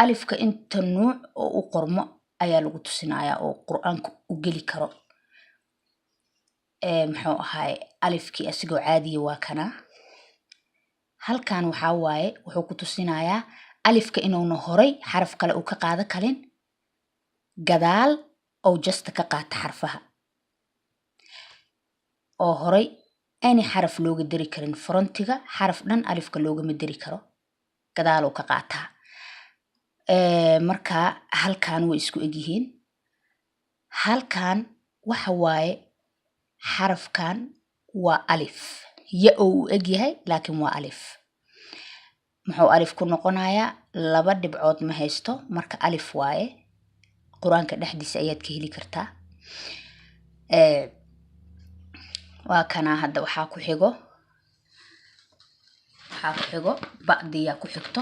Alifka inta nuuc oo u qormo ayaa lagu tusinayaa oo Qur-aanka u geli karo. Muxuu ahaay, alifkii asigoo caadiya waa kanaa. Halkan waxaa waaye, wuxuu ku tusinayaa alifka inuuna horay xaraf kale uu ka qaado karin, gadaal ou just ka qaata xarfaha, oo horay any xaraf looga dari karin. Frontiga xaraf dhan alifka loogama dari karo, gadaaluu ka qaataa. Marka halkan way isku egyihiin. Halkan waxa waaye, xarafkan waa alif ya oo u egyahay, laakiin waa alif. Muxuu alif ku noqonayaa? Laba dhibcood ma haysto, marka alif waaye. Qur-aanka dhexdiisa ayaad ka heli kartaa. Waa kanaa. Hadda waxaa ku xigo ba'diyaa ku xigto.